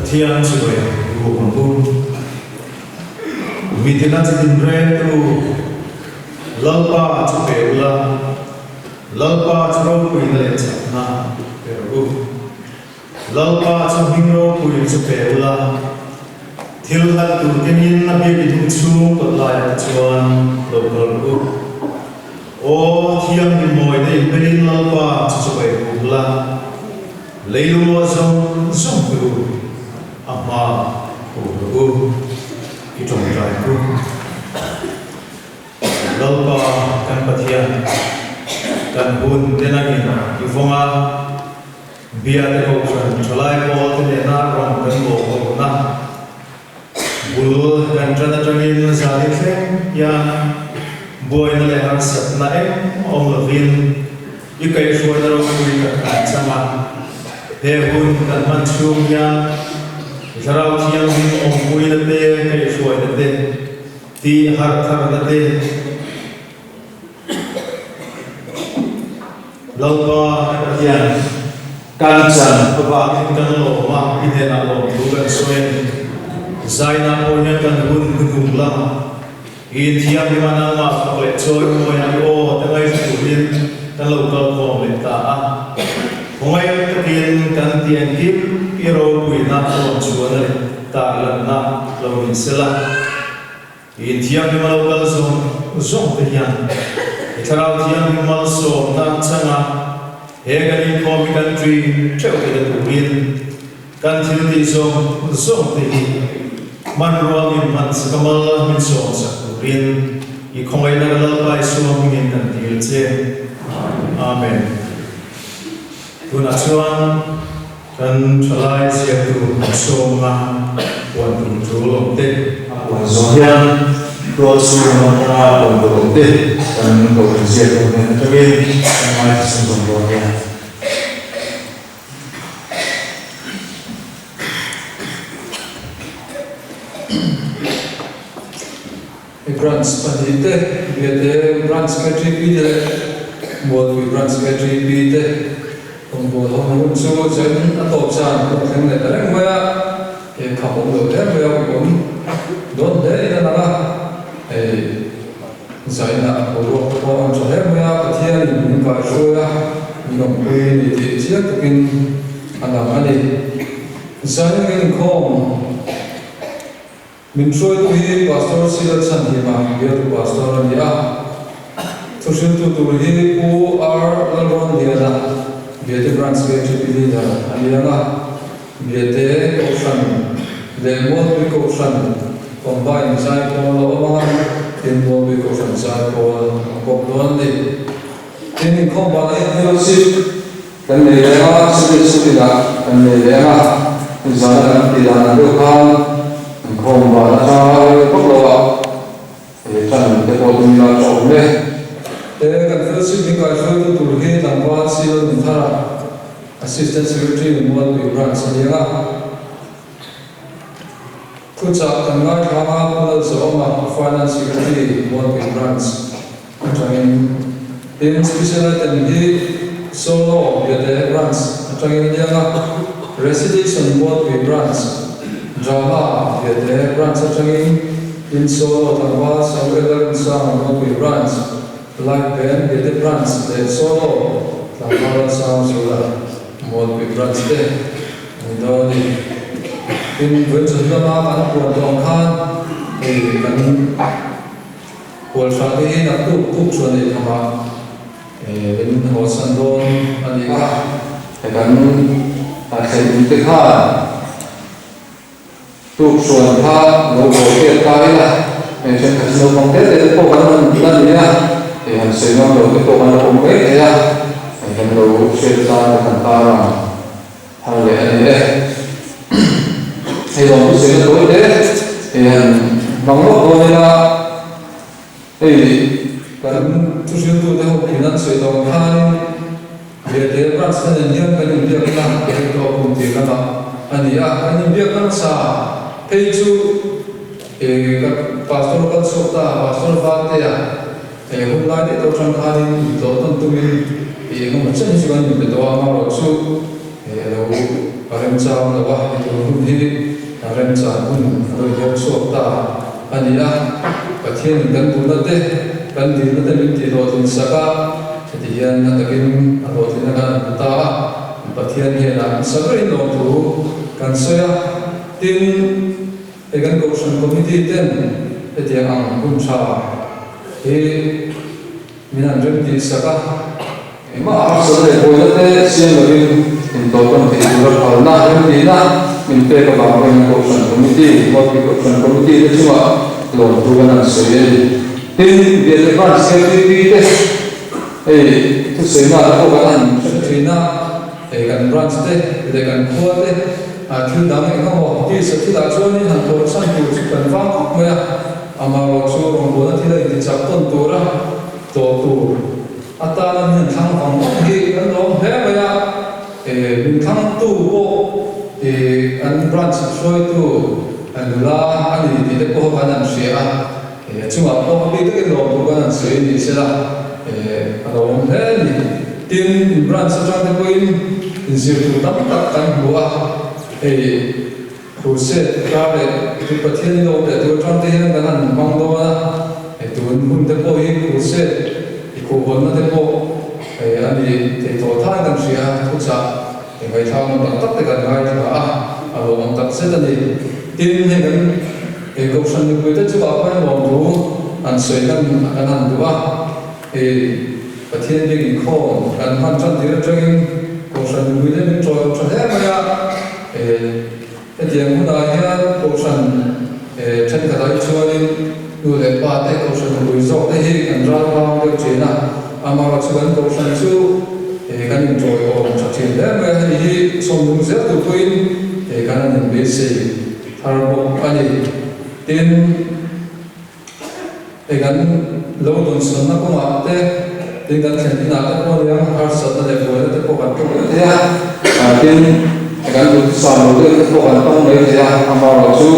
Pathian chibai i buk ang u. Mitina chi tinrengte u, Lalpa chu pe ula, Lalpa chu ropuina leh chakna pe rawh u. Lalpa chu hming ropui chu pe ula, thil hlat tur kengin a biak i hung chhung kawt laiah te chuan lo kal rawh u. Aw, thianghlim mawite inpelin Lalpa chu chibai buk ula, Leilung zawng zawng te u, a hma khuh rawh u, i tawngtai ku. Lalpa kan Pathian, kan hun te nangin i vawng a, bia te kohhran thalai pawl te nena rawn kan bawh lohna bul kan tan atangin zan i thleng hian buaina leh harsatna engmah awm lovin I kaihhruaina ropui tak kan chang a, he hun kan hman chhung hian i Thlarau Thianghlim awmpuina te, kaihhruaina te, tih harh tharna te, Lalpa kan Pathian kan chan avangin kan lawm a, i hnenah lawmthu kan sawi a ni. Zaina pawh hian kan hun hnuhnung lamah I thianghlim a nangmah fak leh chawi mawi a i aw te ngaihla turin kan lo kal khawm leh ta a. Khawngaih takin kan ti engkim i ropuina rawn chhuahna leh tarlanna lo ni sela. I inthianghlim a lo kal zawng zawng te hian i thlarau thianghlim malsawmna changa he kan inkhawm hi kan ṭi ṭeuh theihna turin Kan thil tih zawng zawng te hi hmanrua min hman sak a mal min sawm sak turin i khawngaihna ka Lalpa Isua hmingin kan dil che. Amen. Tunah chuan kan thalai ziaktu kan sawm anga puan tur tul awm te. A puan zawng hian tual chhung lam atanga puan tur awm te kan kohhran ziaktu hnen atangin kan ngaithla chhunzawm dawn nia. Branch pahnihte, Biate Branch KTP te leh Mualpui Branch KTP te rawngbâwl ho hun chu zen a tawp zan a rawn thleng leh ta reng mai a, he kham awm lo hle mai a, awm dawn hle in a lang a, hei Zaina a boruak te pawh an tha hle mai a, Pathianin min kaihruai a, min awmpui a ni tih chiang takin a lang a ni. Zaina kan inkhawm min hruaitu hi Pastor Sila Chhanhima bialtu Pastor a ni a, thuhriltu tur hi Pu R Lalrawnliana, Biate Branch KTP Leader a ni ang a. Biate Kohhran leh Mualpui Kohhran Combine zai pawl a awm ang a, tin Mualpui Kohhran zai pawl a kawp dawn a ni. Tin inkhawm banah hian fellowship kan nei leh ang a, Sunday School inah kan nei leh ang a, zana kan tih dan ang deuh khan inkhawm ban atanga rei vak lo ah he tan te pawh tum ila tha awm e. He kan fellowship min kaihruaitu tur hi tlangval Silo Nunthara, Assistant Secretary Mualpui Branch a ni ang a. Thuchah kan ngaithlang a, Pu Lalzawma, Finance Secretary, Mualpui Branch atangin. Tin, Special Item hi Solo, Biate Branch atangin a ni ang a. Recitation Mualpui Branch, Drama, Biate Branch atangin. Tin, Solo tlangval Samuel Lalrinsanga, Mualpui Branch. Live Band, Biate Branch leh Solo tlangval Sangzula, Mualpui Branch te an ni dawn a ni. Tin, vawichhun lama kan puan tawh ang khan hei kan hual hran te hi naktuk tuk chuan ei khamah min hawsan dawn a ni kha. He kan thleih te khan Tuksuan kha lo bawl pek ta ila, heng thenkhat chu naupang te te te pawh kan han la ni a, hei han sawi ngam lo te pawh kan la awm mai thei a, hei kan lo hriat atan ka han tar ang thar leh a ni e. Hei lawm thu sawi na tawi te, hei han hmang lawk dawn ila, hei kan thuhriltute ho pin an sawi tawh ang khanin Biate branch te nen hian kan inbiakna ring tawh kum tir lamah a ni a, kan inbiakna hmasa phei chu ka pastor kal chhuak ta, Pastor Valtea he hun lai daih tawh atang khanin intlawh tawn tumin engemaw chen hi chu kan inbe tawh a, amaherawhchu a lo rem remchang lo a, hei tur hun hi remchan hun a lo hiam chhuak ta a ni a. Pathianin kan duhna te, kan dilna te min tihhlawhtlin sak a, heti hian a takin a hlawhtlinna kan han hmu ta a, Pathian hnenah hmasa berin lawmthu kan sawi a, tin, Hei kan Kohhran Committee ten hetiang ang hun tha hi min han rem tih sak a. Engmah harsat leh buaina te siam lovin intawhtawn theih tura phalna rem tihna min pek avang hian Kohhran Committee, Mualpui Kohhran Committee te chungah lawmthu kan han sawi a ni. Tin, Biate Branch KTP te hei thusawinak te pawh kan han hre thin a. Hei kan branch te leh kan khua te thil dang eng emaw tisa thilah chuanin han thawh chhan tur chu kan vang khawp mai a, amaherawh chu rawngbawlna thil a inti chak tawn tura tlawh tur atana min han thlang vang vang hi kan lawm hle mai a, min thlangtu pawh an branch hruaitu nula a ni tih te pawh kan han hria a, a chungah pawh a bik takin lawmtu kan han sawi a ni sela a lo awm hle a ni. Tin, in branch atang te pawhin inzir tur tam tak kan hmu a, hei crusade kar leh tu Pathian in awm leh tur atang te hian kan han hmang dawn a, hei tun hun te pawh hi crusade i khuhhawnna te pawh hei a ni thei tawh thain kan hria a, thuchah hei ngaihthlak nawm tak tak te kan ngaithla a, a lawmawm tak zet a ni. Tin, hei kan hei Kohhran mipui te chungah pawh hian lawmthu an sawi kan kan han duh a, hei. Pathian bik inkhawm kan hman tan tir atangin Kohhran mipui te min tawlawm tha hle mai a, hetiang hunah hian Kohhran thenkhatah hi chuanin nu leh pa te Kohhran mipui zawk te hi kan ral vang deuh thin a, amaherawhchu chu kan Kohhran chu kan intawihawm tha thin hle mai a, hei hi sawmlung zel tur pawhin kan han inbeisei thar bawk a ni. Tin. Hei kan lo dawnsawnna kawngah te, tin kan thlen inah te pawh aniang harsatna leh buaina te pawh kan tawk mai thei a, tin kan duhthusam lo deuh te pawh kan tawng mai thei a, amaherawhchu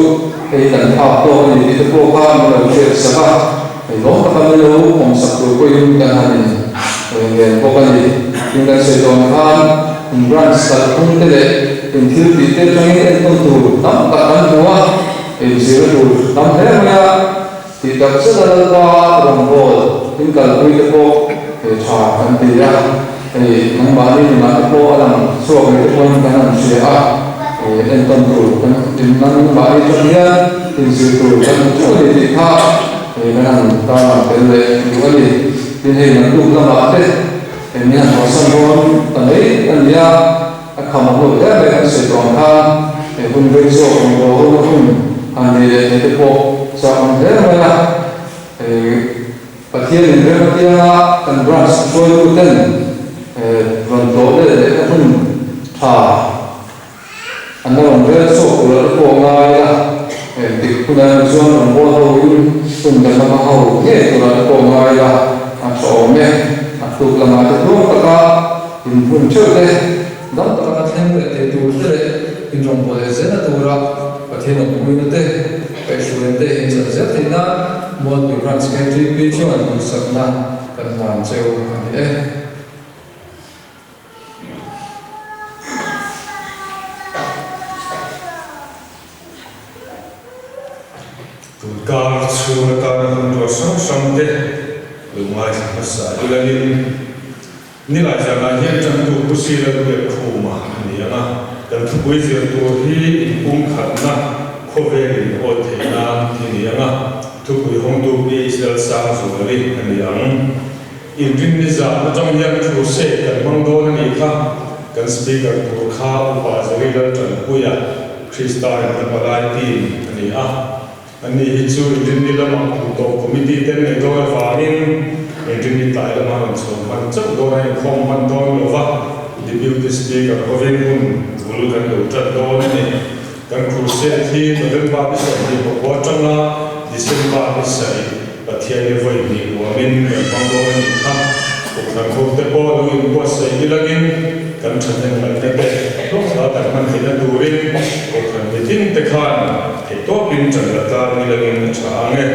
hei kan phak tawk a ni tih te pawh kha min lo hriat sak a, hei lawm taka min lo awmsak tur pawhin kan han in ngen bawk a ni. Tin kan sawi tawn khan in branch kalphung te leh in thil tih te atangin entawn tur tam tak kan hmu a. Inzir tur tam hle mai a, tih tak zet a Lalpa rawngbâwl in kalpui te pawh he tha kan ti a, hei nangmahni nunah te pawh a lang chhuak leh te pawhin kan han hria a, entawn tur kan in nangmahni atang hian inzir tur kan hmu theuh a ni tih kha hei kan han tarlang tel leh duh a ni. Tin hei naktuk lamah te hei min han hawnsan dawn ta mai a ni a. A kham a hlawh hle mai kan sawi tawh ang khan he hun rei zawk ang rual ho na hun han nei leh thei te pawh chak ang hle mai a. Hei Pathian in rem atianga kan branch hruaitu ten rawn tlawh let leh na hun tha an la rawn rel chhuak tur ah te pawh ngai a, engtik hunah emaw chuan rawn rual ho in hun kan la hma ho ngei tur ah te pawh ngai a, a tha awm e. A tluk lamah te tluang taka In hun theuh te, dam taka thleng leh thei tur te leh inrawngbawh leh zelna tura Pathian awmpuina te, kaihhruaina te inchan zel theih nan Mualpui Branch KTP chuan duhsakna kan hlan cheu a ni e. Tunkar chhung atana hun ruat hrang hrang te lo ngaithla hmasa ilangin Nilai zanah hian tantu Pu Sila Luek Khuma a ni ang a, kan thupui zir tur hi inpumkhatna khawvelin awi theih nan hi ni ang a, thupui hawngtu Pi Israel Sangzuali a ni ang. Inrinni zan atang hian thu se kan hmang dawn a nih kha, kan Speaker tur kha Upa Zari Laltanpuia, Krista Remna Palai team a ni a. Ani hi chu Inrinni lama Kutawh Committee ten nei dawn avangin Inrinni tlai lama rawn chho hman chauh dawn a inkhawm hman dawn lo va, Deputy Speaker hovin hun bul kan lo ṭan dawn a ni. Kan crusade hi November ni 25 aṭanga December ni sarih Pathianni vawi hnih nuamin kan hmang dawn a nih kha. Kohhran hote pawh lo inbuatsaih ilangin kan ṭhahnem ngaihna te hlawkna kan hman theihna turin Kohhran mitin te khan Theihtawpin ṭan la tlang nilangin a ṭha ang e.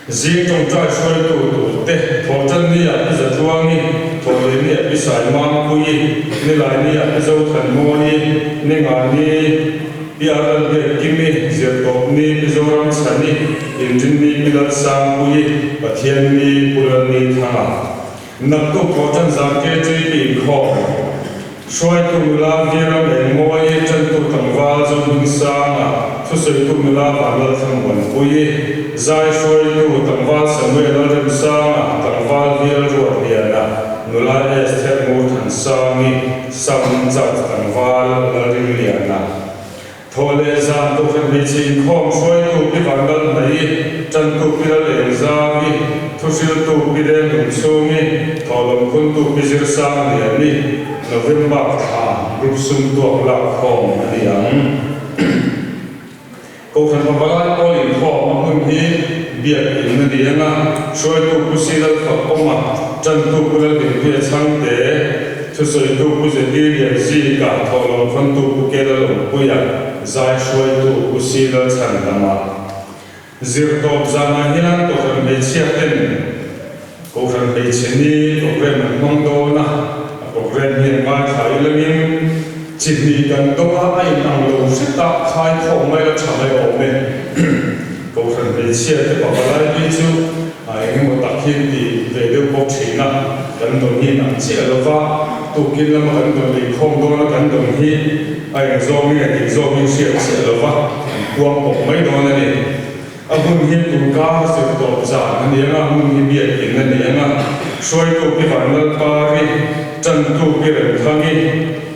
Zing ṭawngṭai hruaitu turte, Thawhṭannia Pi Zatluangi, Thawhlehnia Pi. Pi Saimangpuii, Nilaini-ah Pi Zothanmawii, Ningani, Pi Arlalbiakkimi, Zirtawpni, Pi Zoramchhani, Inrinni, Pi Lalsangpuii, Pathianni, Pu Lalnithanga. Naktuk Kawhtan zan KTP inkhawm hruaitu nula Viram Engmawi, Ṭantu tlangval Zohmingsanga, thusawitu nula Vanlalthlamuanpuii, zai hruaitu tlangval Samuel Lalremsanga, tlangval Vial Ruatliana, nula Esther Ngurthansangi, Sam Church tlangval Lalringliana. Thaw leh zan Kohhran hmeichhe inkhawm hruaitu Pi Vanlalhnaii, Ṭantu Pi Lalengzavi, Thuhriltu Pi Renglungchhungi, Thawhlawmkhuntu Pi Zirsangliani, November thla Group sum tuak lak khawm a ni ang. Kohhran Pavalai pawl inkhawm a hmun hi Biak In a ni ang a, hruaitu Pu Si Lalfakawma, Ṭantu Pu Lalhlimpuia Chhangte, Thusawitu Pu Zeti Lianzika, Thawhlawm Khawntu Pu Kela Lawmpuia, Zai Hruaitu Pu Si Lalchhan lama zirtawp zanah hian Kohhran Hmeichhia ten Kohhran Hmeichhe Ni programme an hmang dawn a, a programme hi an ngaithla ilangin chi hnih kan dawng a, a inang lo hret a, khai khawm mai la tha mai awm e. Kohhran hmeichhia te pavalai hi chu a engemaw tak hi an ti ve deuh bawk thin a, kan dawn hi an ang chiah lo va, tukin lama kan dawn inkhawm dawna kan dawn hi a eng zawng nge tih zawk hi hriat chiah lo va, an kuang pawp mai dawn a ni. A hun hi tunkar zir tawp zan a ni ang a, hmun hi biakin a ni ang a, hruaitu pi Vanlalpari, tantu pi Remthangi,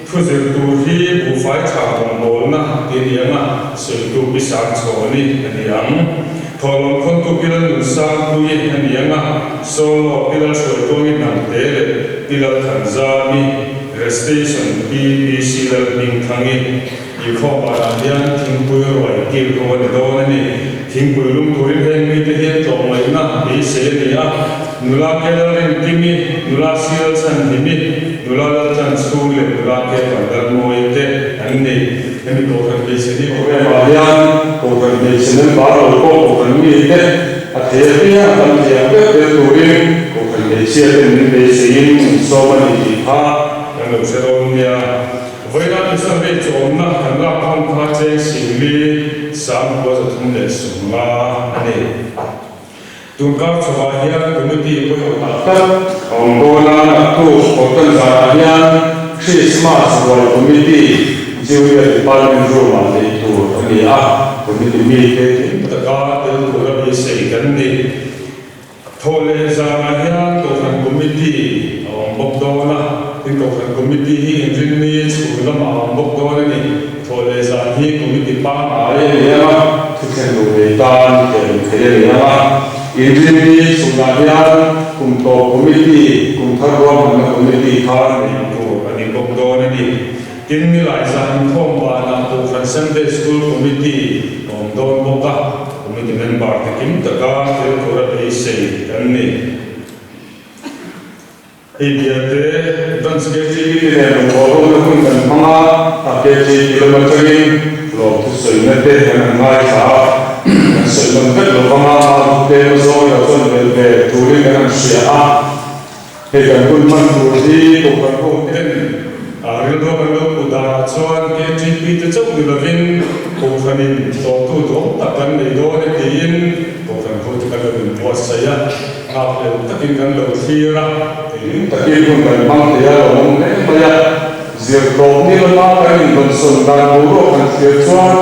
Thu zir tur hi buhfai tha rawngbawlna ti ni ang a, sawitu Pi Sangchhawni a ni ang. Thawhlawm khawntu Pi Lalnunsangpuii a ni ang a, Solo Pi Lalhruaituangi Hnamte leh Pi Lalthanzami, Restation Pi Pi Si Lalhmingthangi inkhawmah hian thingpui ruai kil ho a ni dawn a ni. Thingpui lum turin heng mite hian tlawmngaihna beisei a ni a, nula ke Lalrinkimi, nula Sial Chhanhimi, nula Laltlanchhung leh nula ke Vanlalmawii te an ni. Hemi Kohhran hmeichhe ni Programme ah hian Kohhran hmeichhe member lo pawh Kohhran mite a thei apiang kan thei ang deuh deuh turin Kohhran hmeichhia ten min beiseiin min sawm a ni tih kha kan lo hre dawn nia. Vawiina missionary chawmna kan lak khawm kha cheng singli 9,315 a ni. Tunkar chawah hian committee pawimawh tak tak a awm dawn a, naktuk Cotton zanah hian Christmas ruai committee Junior Department room-ah neih tur a ni a, committee mite kim taka tel tura beisei kan ni. Thaw leh zanah hian Kohhran Committee a awm bawk dawn a, tin Kohhran Committee hi inrinni chhun lamah a awm bawk dawn a ni. Thaw leh zan hi Committee pangngai a ni ang a, thuthleng duh nei tan tel thei a ni ang a. Inrinni chhunah hian kum tawp Committee, kum thar ruahmanna Committee kha neih tur a ni bawk dawn a ni. Tin, nilai zan inkhawm banah Kohhran Sunday School Committee a awm dawn bawk a, Committee member te kim taka tel tura beisei kan ni. Hei biate Branch KTP te nen rawn thawh ho na hun kan hmang a, a KTP lam atangin lawmthu sawina te kan han ngaithla a, kan sawi nawn vek lo vang a, mau te zawng erawh chuan belh ve turin kan han hria a. Hei kan hun hman tur hi Kohhran ho ten rilru kan lo put danah chuan KTP te chauh ni lovin Kohhranin tlawhtu duang tak kan nei dawn e tiin Kohhran ho te kan lo inbuatsaih a, nghakhlel takin kan lo thlir a. Eng takin hun kan hmang thei a lo awm hle mai a, zirtawp ni lama kan indawnsawn dan boruak han thlir chuan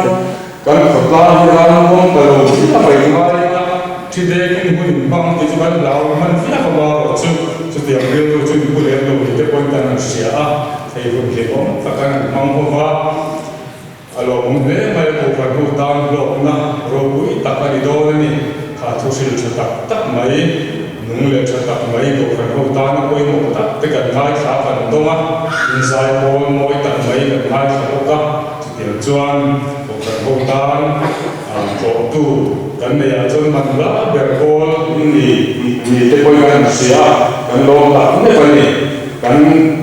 Kan khawtlang hi ram muang ta lo hi a mai ngai a, thi dekin hun in hmang tih chu kan hlau hman viau a marawh chu chutiang rilru chu in pu lem lo tih te pawhin kan han hria a, hei hun hlimawm tak kan han hmang ho va, a lawmawm hle mai a, Kohhran ho tan hlawkna ropui tak a ni dawn a ni, kha thu hrilh tha tak tak mai, nung leh tha tak mai Kohhran ho tana pawimawh tak te kan ngaithla kan dawng a, inzai pawl mawi tak mai kan ngaithla bawk a. Chutiang chuan Kohhran ho tan tlawhtu kan neih ah chuan man la ber pawl ni ni te pawhin kan han hria a, kan lawm tak mek a ni. Kan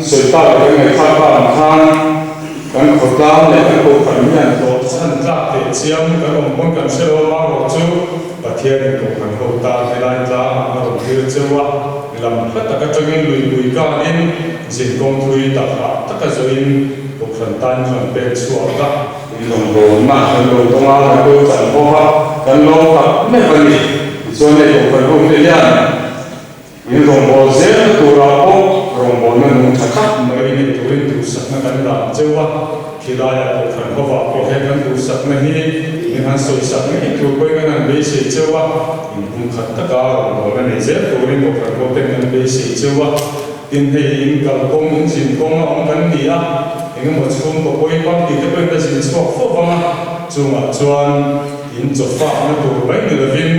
sawi tak leh kan ngaihthlak tak ang khan kan khawtlang leh kan Kohhran hian tlawh chhan tlak teh chiam kan awm pawn kan hre lo a, marawh chu Pathianin Kohhran ho tan helai tlangah a rawn tir cheu a. Lam hla tak atangin luipui kanin zinkawng thui tak hah taka zawhin Kohhran tan rawn pek chhuak a. Inrawngbawlna kan lo tawng a, kan lo chan bawk a, kan lawm tak meuh a ni. Tichuan hei Kohhran ho te hian inrawngbâwl zelna turah pawh rawngbâwlna nung tha tak mai nei turin duhsakna kan dah cheu a. Khilaiah Kohhran hovah pawh hian kan duhsakna hi min han sawisak ngei tur pawhin kan han beisei cheu a, inpumkhat taka rawngbâwlna nei zel turin Kohhran hoten kan beisei cheu a. Tin, hei in kalkawng, in zinkawng a awm kan ni a, engemaw chhungkaw pawi pang tih te pawhin ka zin chhuak fo vang a, chungah chuan in chaw fakna tur mai ni lovin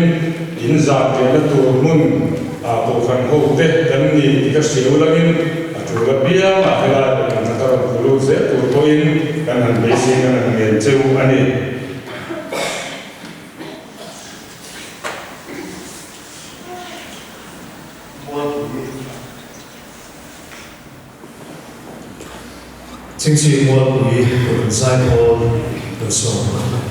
in zan riahna tur hmun ah Kohhran ho te kan ni tih ka hria ulangin a tul apiang ah helai pawh in ka rawn tlu lut zel tur pawhin kan han beisei kan han ngen cheu a ni. Chingchi Mualpui kut zaipawl kan sawm a.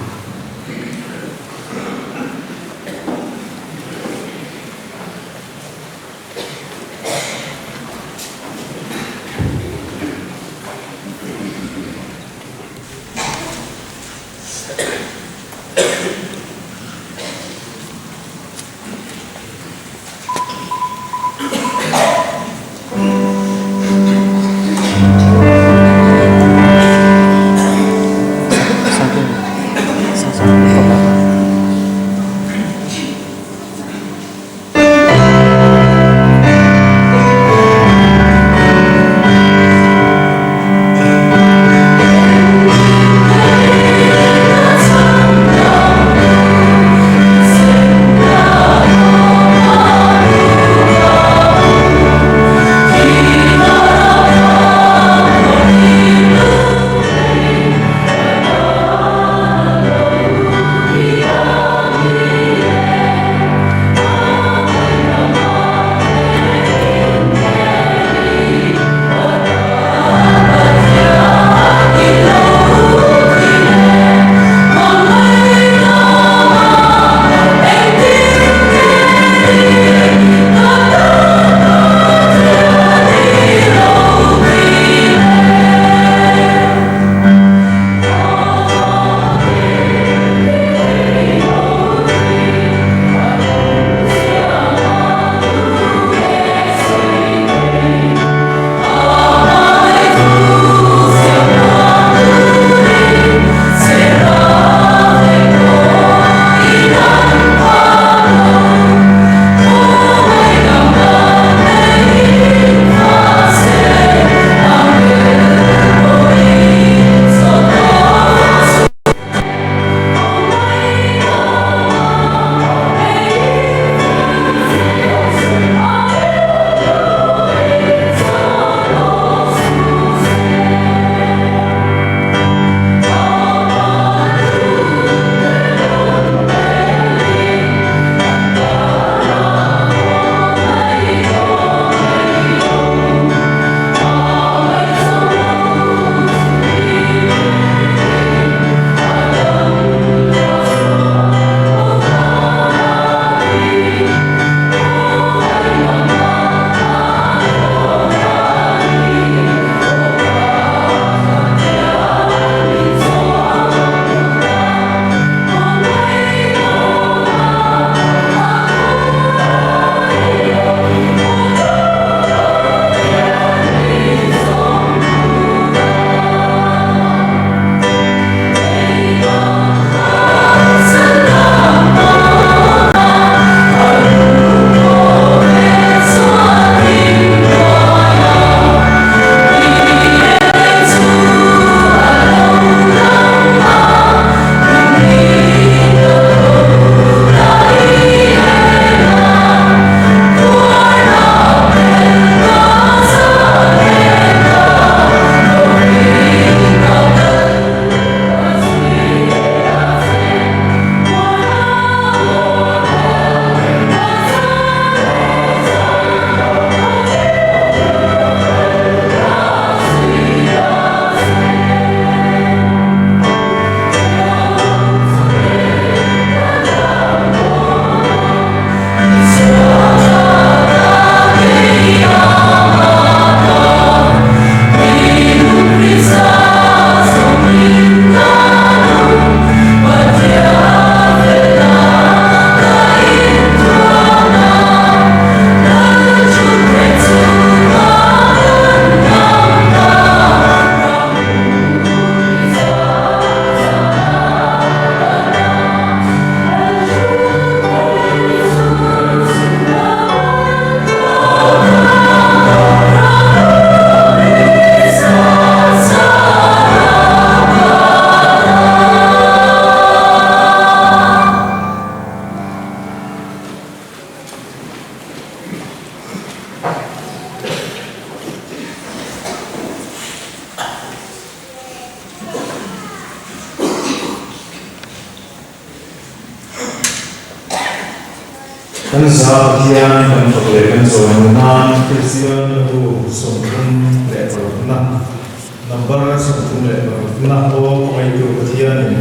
Kan za Pathian kan fak leh kan chawi nan Kristian atu 36 number 36 aw kawngaitu Pathianin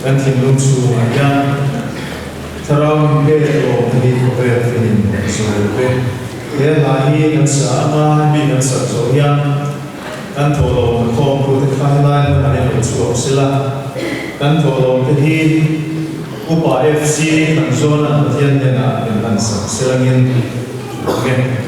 kan thinlung chhungah hian Thlarau min pek lawm te hi khawvel finin kan sawi pe. He hla hi kan sa anga hemi kan sak zawh hian kan thawhlawm khawm tute kha helai hmunah hian rawn chhuak sela, kan thawhlawm te hi Upa FC kan zawn a Pathian hnenah min hlan sak selangin nge.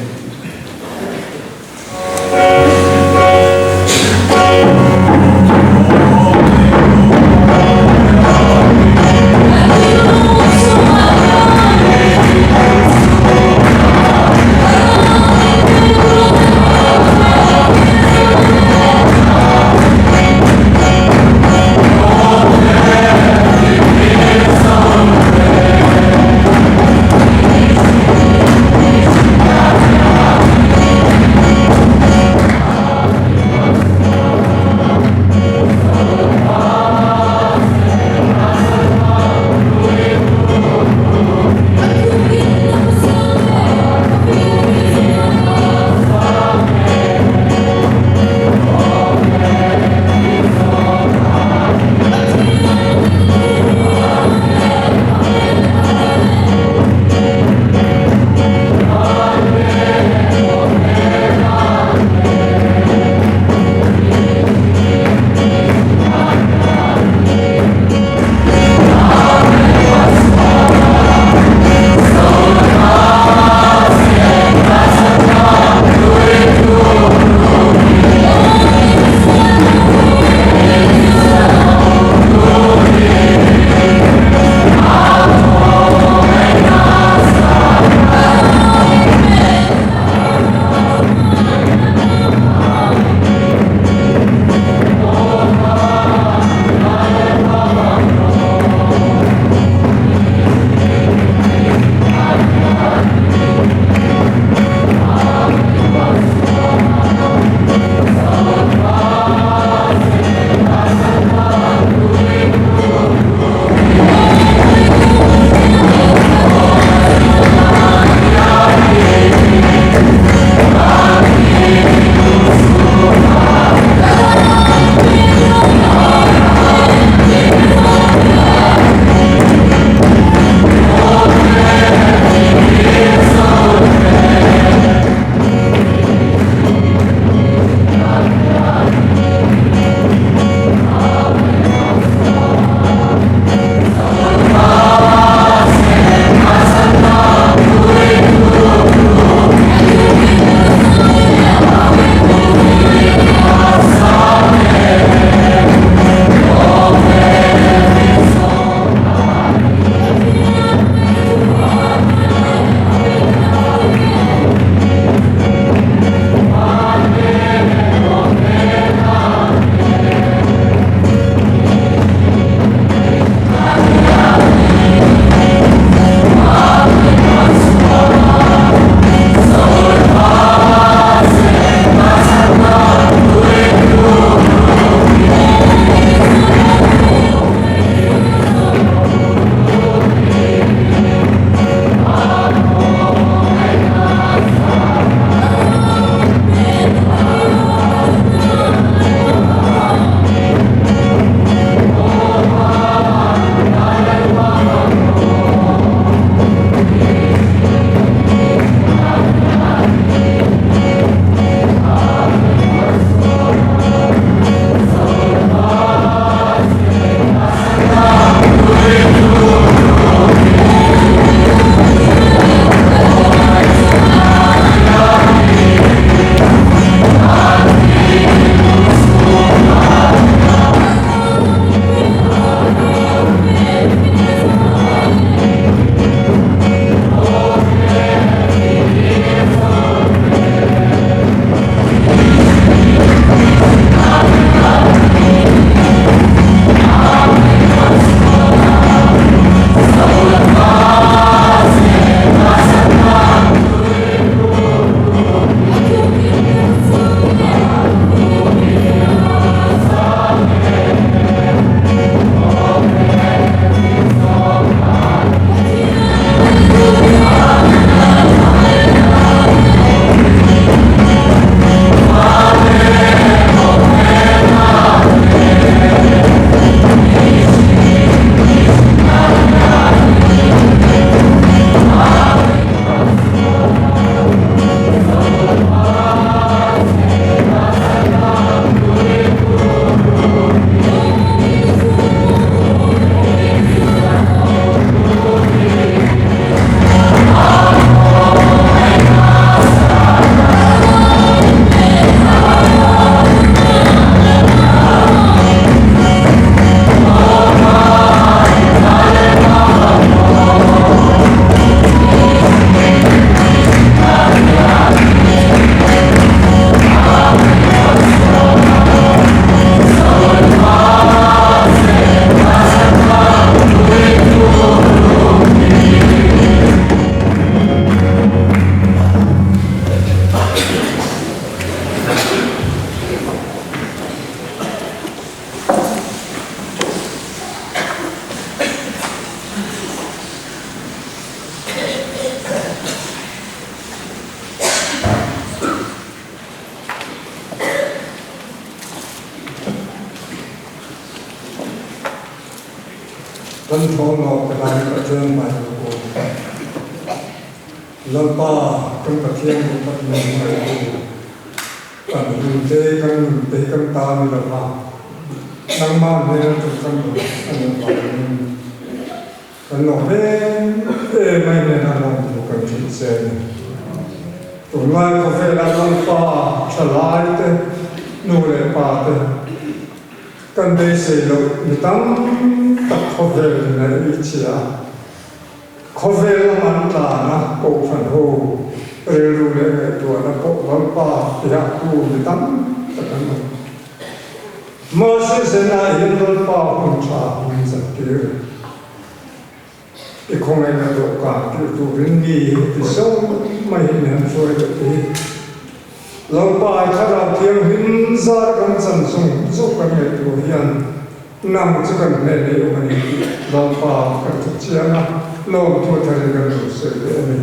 Kan tho lawk te lai Pathian hmai lo aw. Lalpa kan Pathian duh tak min hmangaihtu, kan hun te kan nun te hi kan ta ni lo va, nangmah hmel kan kan duh a nih avangin kan lawm em em a inena lawmtu kan hrilh che a ni. Tunlai khawvela Lalpa thalai te, nu leh pa te, Kan beisei loh mi tam tak khawvel in a ei chhia a, khawvel a man tlan a kohhran ho rilru leh ngaihtuahna pawh Lalpa tihahtu mi tam tak an awm. Mahse zenah hian Lalpa hun tha min zat tir. I khawngaihna dawhkan tir turin mi ti zawng mai hi min han hruai deuh te hi. Lalpa i Thlarau Thianghlim zar kan chan zung zung kan ngaihtuah hian nang chu kan hnen ei awm a ni tih Lalpa kan thu chiang a, lawmthu tharin kan lo sawi leh a ni.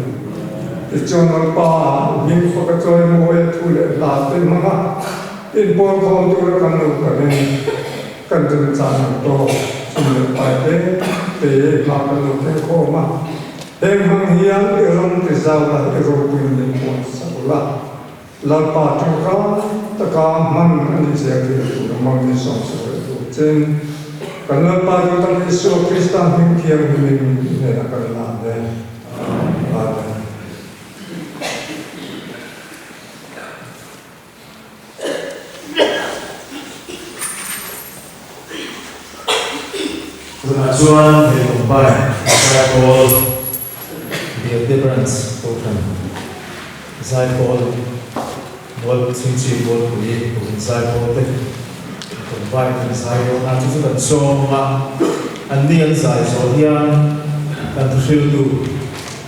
Tichuan Lalpa hming fak a chawi mawi a thu leh hla te hmang a, inpawl khawm tura kan lo kalin kan remchan ang tawk chum leh pai te te hma kan lo thleng khawm a. Heng hmang hian i ram ti zau la, i ropui min puan sak la, Lalpa tangka taka hman a nih zel theih tur a hmang ni sawm sak leh tur chen kan Lalpa duh tak Isua Krista hming thianghlimin i hnenah kan lan e. Amen. Tunah chuan hei combine Zaipawl Biate Branch Kohhran Zaipawl Mual Chhingchhip Mualpui Kohhran Zaipawl te combine an zai dawn a, chu chu kan sawm a, anni an zai zawh hian kan thuhriltu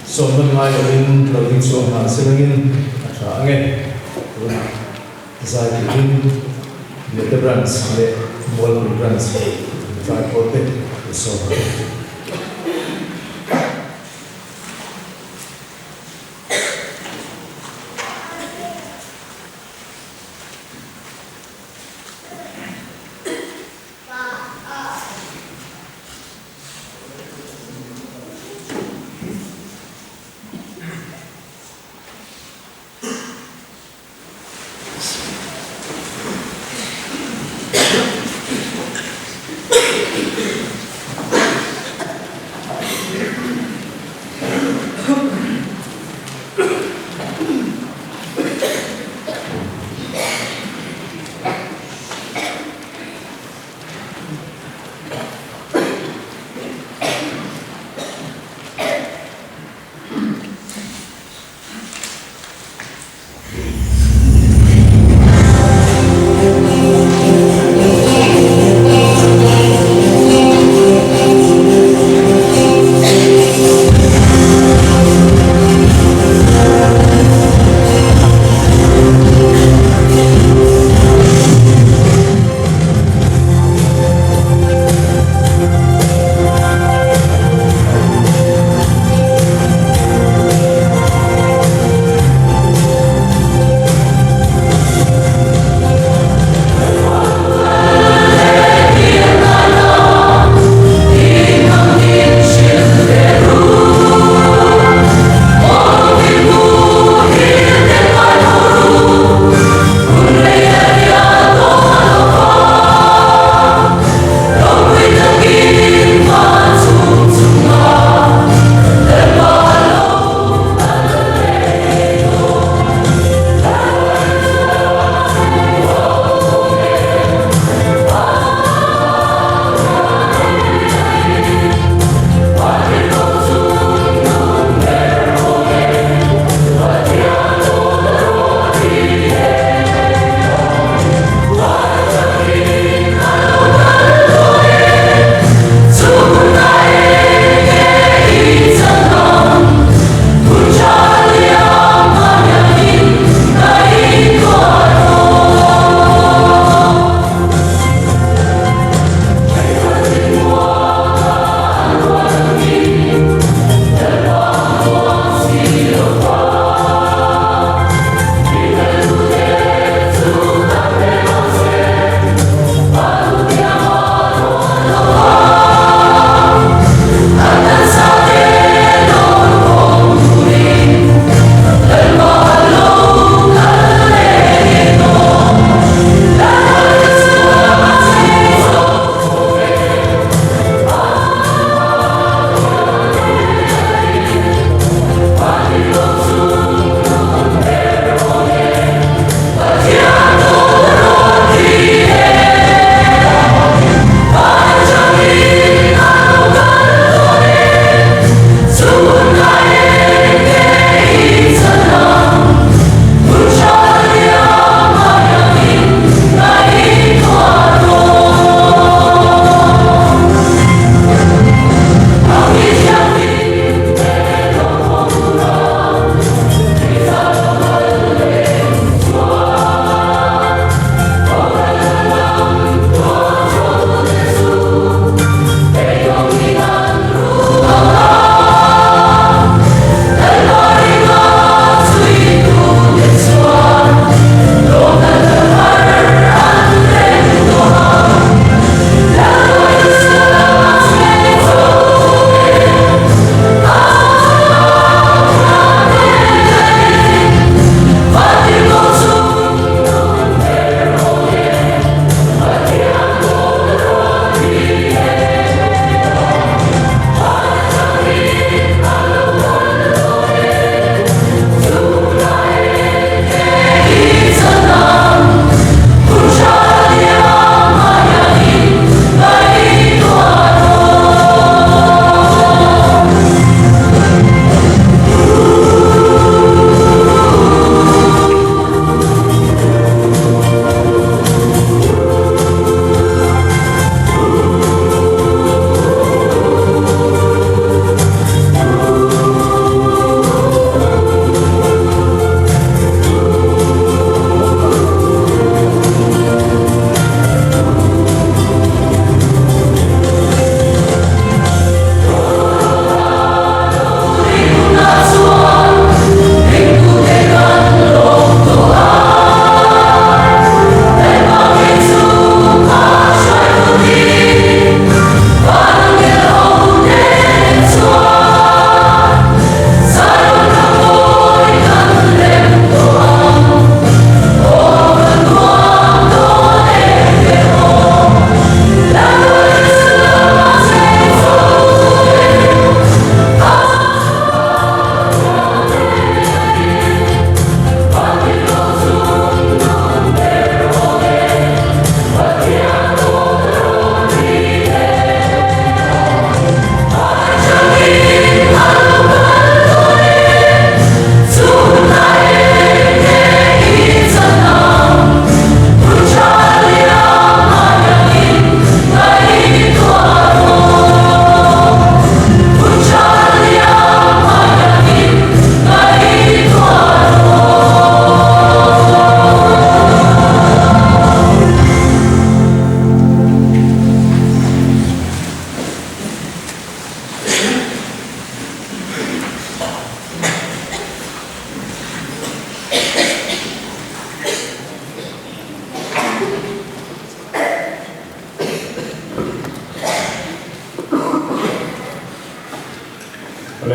sawm nawn ngai loin lo ding chhuak nghal se langin a tha ang e. Tunah zai turin Biate Branch leh Mualpui Branch zaipawl te an sawm ang.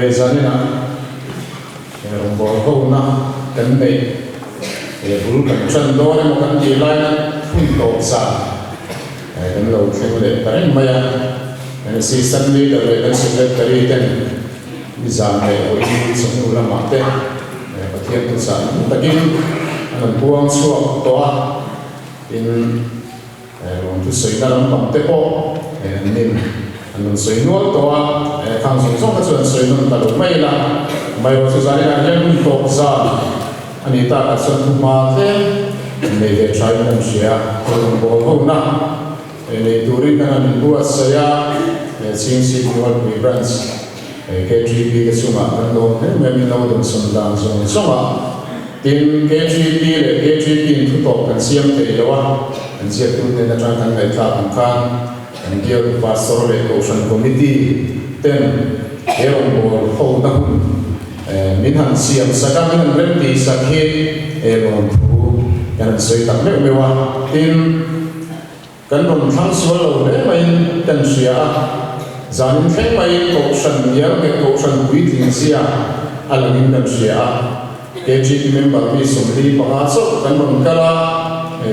Hei zaninah rawngbâwl hona kan neih bul kan ṭan dawn emaw kan tih laina hun tawp zan kan lo thleng leh ta reng mai a. Kan Assistant Leader leh kan Secretary ten nizan leh vawiin chawhnu lamah te Pathian thuchah nung takin an rawn puang chhuak tawh a. Tin, Rawn thusawina lampang te pawh an nin an rawn sawi nual tawh a, khang zawng zawng kha chu an sawi nawn ta lo mai ila. Amaherawh chu zaninah hian hun tawp zan a nih takah chuan thu hma tlem an nei ve thain kan hria a, rawn bawl hona nei turin kan han inbuatsaih a, Chhingchhip Mualpui Branch KTP te chungah kan lawm hle mai min lo dawnsawn dan zawng zawngah. Tin, KGP leh KGP in thutawp kan siam thei lo a, kan ziaktu hnen atang kan ngaihthlak ang khan kan bialtu Pastor leh Kohhran Committee ten he rawngbâwl hona hun min han siam sak a, min han remtih sak hi lawmthu kan han sawi tak meuh meuh a. Tin, Kan rawn thlang sual lo hle maiin kan hria a, zanin thleng maiin Kohhran bial leh Kohhran puitling zia a langin kan hria a. KGP member mi 45 chauh kan rawn kal a,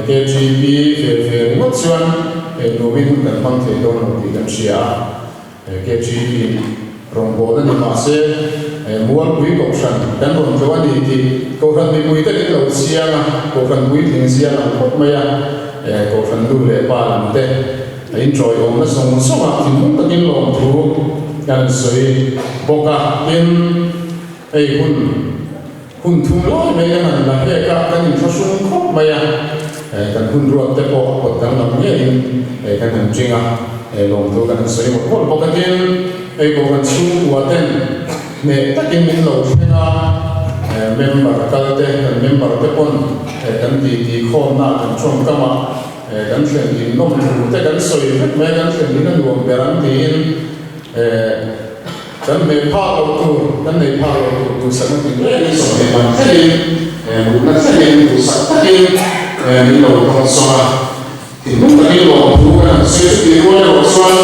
KGP ve ve ringawt chuan nuamin hun kan hmang thei dawn lo tih kan hria a. KGP rawngbâwl a ni mah se, Mualpui Kohhran kan rawn tlawh a ni tih Kohhran mipuite min lo chiang a, Kohhran puitling zia lang khawp mai a, Kohhran nu leh pa lam te a inṭawiawmna zawng zawngah thinlung takin lawmthu kan sawi bawk a, tin, hei hun hun thum lai mai kan han la hek a, kan inthlahrung khawp mai a, kan hun ruat te pawh a pawt danglam ngeiin kan han ṭing a, lawmthu kan han sawi mawlh mawlh bawk a, tin, hei Kohhran chhungkua ten hneh takin min lo thleng a, member kal te, kan member te pawn kan titi khawmna kan tawngkam a, kan thlen in nawm thu te kan sawi vek mai a, kan thlen in a nuam ber ang tiin. Kan hmeh phak loh tur, kan nei phak loh tur duhsakna tin rengin sawmhnih ban thlengin, mutna thlengin duhsak takin min lo dawn sawm a. Thinlung takin lawmthu kan han sawi chu tih rual erawh chuan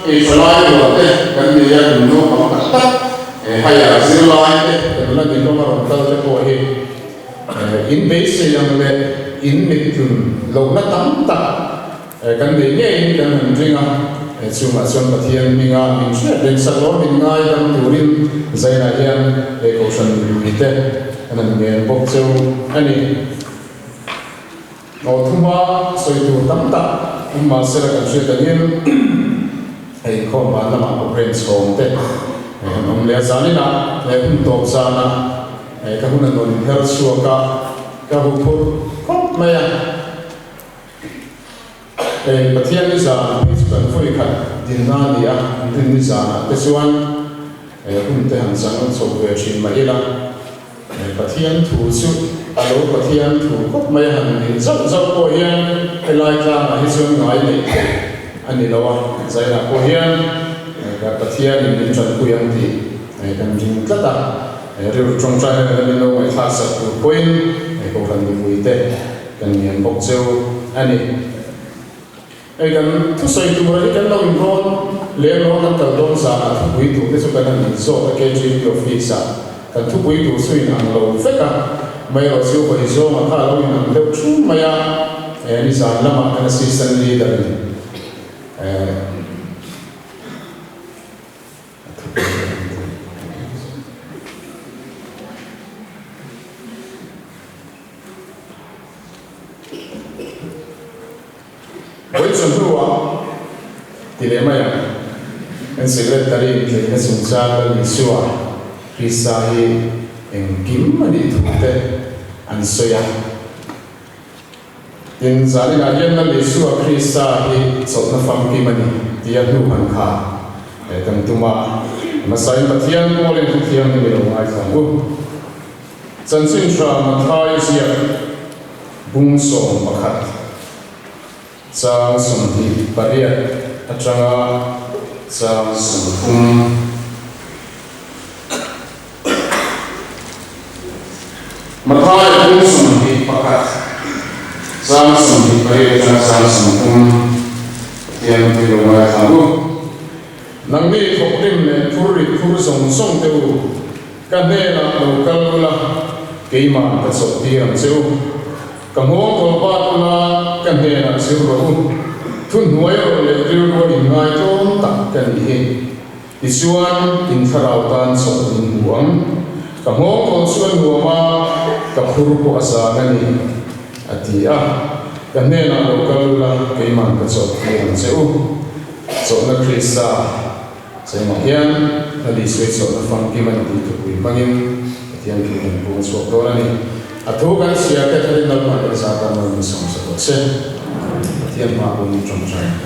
ei tha lai rual te kan nei a, kum naupang tak tak haiah zirlai te kan la ni hlawm a rawn kal te pawh hi in beisei ang leh in mittlun lohna tam tak Kan nei ngeiin kan han ring a, chungah chuan Pathian hminga min hriat reng sak lo min ngaidam turin Zainah hian he Kohhran mipuite an han ngen bawk cheu a ni. Aw thuma sawi tur tam tak awm mahsela kan hriat angin hei inkhawm van lamah pawh rem chhawng te han awm leh a, zaninah he hun tawp zanah ka hun a nawn her chhuak a, ka huphurh khawp mai a. Hei Pathian ni zan phei chu kan vawi khat dinna a ni a, rin ni zanah te chuan hun te han chang chho ve thin mah ila, Pathian thu chu a lo Pathian thu khawp mai a han din zauh zauh pawh hian helai tlangah hi chuan ngai neih theih a ni lo a, zainah pawh hian Pathianin min tanpui ang tih kan ring tlat a, rilru tawngtaina nena min lo ngaihthlak sak tur pawhin Kohhran mipuite Kan ngen bawk cheu a ni. Hei kan thusawi tura hi kan lo inrawn lem lo a, kan kal dawn zanah thupui tur te chu kan han inzawt a KGP office ah kan thupui tur chu in ang lo vek a, amaherawh chu hawi zawnga kha a lo in ang deuh thum mai a, nizan lamah kan assistant leader in a thupui a han ti. Vawi chu hnuah ti leh mai ang. Kan Secretary intleina chungchang Lal Isua Krista hi engkim a nih thu te an sawi a. Tin, zaninah hian Lal Isua Krista hi chawlhna famkim a ni tia hnu han kha kan tum a. Hmasain Pathian pawlin thuthianghlim i lo ngaithla ang u. Chanchin tha Mathai ziak bung 11 chang 28 atanga chang 30. Mathai bung 21 chang 28 atanga chang 30 Pathian thil lo ngaithla ang u. Nangni thawkrim leh phurrit phur zawng zawng te u, ka hnenah lo kal ula, keimah ka chawlhtir ang che u. Ka nghawng kawl bat ula, ka hnenah zir rawh u. Thuhnuai rawh leh rilrua inngai tlawm tak ka nih hi. Tichuan, in thlarau tan chawlh min hmu ang. Ka nghawng kawl chu a nuam a, ka phur pawh a zang a ni, a ti a. Ka hnenah lo kal ula, keimah ka chawlhtir ang che u. Chawlhna Krista chengah hian hla Isua chawlhna famkim a ni tih thupui hmangin Pathian thu kan pung chhuak dawn a ni. A thu kan chhiar te tharin Lalpa kan zah tan rawn insawm sa tawh se. Pathian hma pawhin ṭawngṭai ang.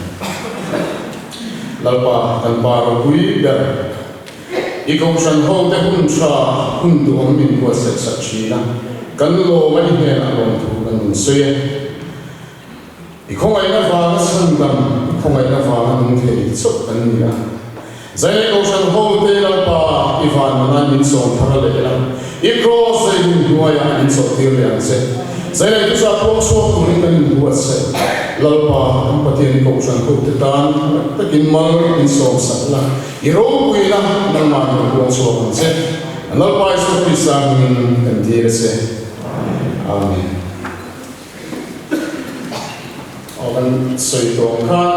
Lalpa kan pa ropui ber i kohhran ho te hun tha hun duhawm min buatsaih sak thin a, kan lawm a i hnenah lawmthu kan rawn sawi e. I khawngaihna vanga chhandam, i khawngaihna vanga nung thei chauh kan ni a. Zailei Kohhran ho te Lalpa i van mana min sawm thar leh la, i kraws leh hun hnuaiah min chawlhtir leh ang che. Zailei thuchah puang chhuak turin kan inbuatsaih. Lalpa, kan Pathian i Kohhran ho te tan takin mal min sawm sak la, i ropuina nangmah min puang chhuak ang che. Lalpa Isua Krista hmingin kan dil a che. Amen. Aw kan sawi tawh ang khan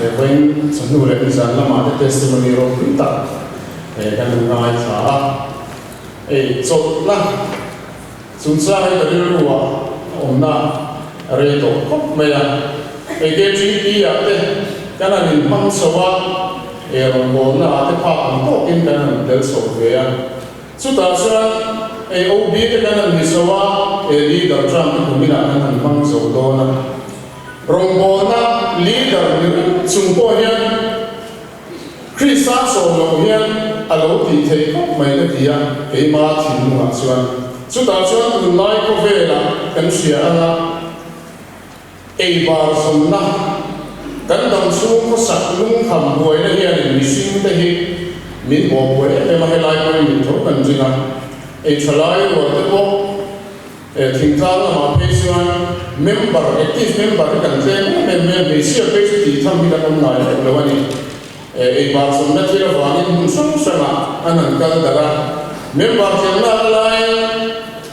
he vawiin chawhnu leh nizan lamah te testimony ropui tak he kan han ngaithla a, hei chawlhna chungchang hi ka rilru ah a awmna a rei tawh khawp mai a, hei KTP ah te kan han inhmang chho a, he rawngbawlna ah te phak ang tawkin kan han tel chho ve a. Chutah chuan AOB te kan han ni zo a, leader term te kuminah kan han hmang zo dawn a. Rawngbawlna leader ni reng chung pawh hian Krista sawm loh hian a lo tih theih khawp mai ka ti a, keima thinlungah chuan. Chutah chuan tunlai khawvelah kan hria anga eibar zawnna, kan dam chhung khawsak lungkham buaina hianin mihringte hi min bawh buai em em a, helai pawhin min tho kan ring a, ei tha lai rual te pawh thingtlang lamah phei chuan member, active member hi kan tlem em em mai a, hmeichhia phei chu tih tham hi kan awm ngai tawh lo a ni. Eibar zawnna thil avangin hmun hrang hrangah an han kal darh a, member tlenna laiin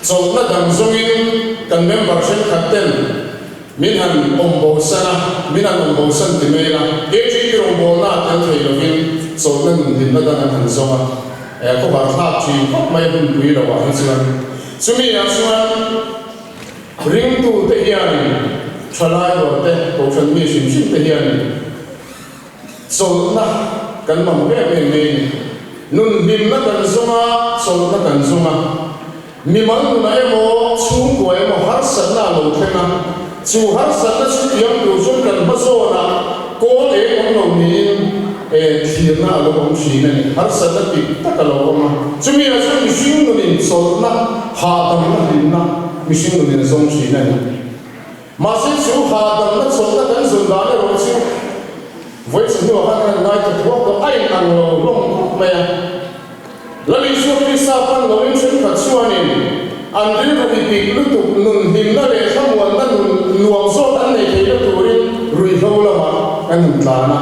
Chawlhna dang zawngin kan member thenkhat ten min han awm bosan a, min han awm bosan ti mai ila, KTP rawngbawlna a tel thei lovin chawlhna nunhlimna dang an han zawng a, eh khawvar thlak thin khawp mai hunpui lo ah hi chuan. Chumi ah chuan ringtu te hianin thalai rual te, kohhran mi hrim hrim te hianin chawlhna kan mamawh em em mai a ni. Nunhlimna kan zawng a, chawlhna kan zawng a. Mimal nunah emaw, chhungkua emaw harsatna a lo thleng a, chu harsatna chu thiam tur chuan kan hma zawnah kawl eng awm lo niin thlirna a lo awm thin a ni. Harsatna dik tak a lo awm a, chumi ah chuan mihring nunin chawlhna, hahdamna, hlimna mihring nunin a zawng thin a ni. Mahse chu hahdamna chawlhna kan zawn dan erawh chu vawi chhunhnuah khan kan ngai ta thuak tawh a in ang lo hlawm khawp mai a. Lal Isua Krista pan loin thenkhat chuanin an rilru i pik lutuk nun hlimna leh thlamuanna nun nuam zawk an nei theihna turin ruihhlo lamah kan han tlan a.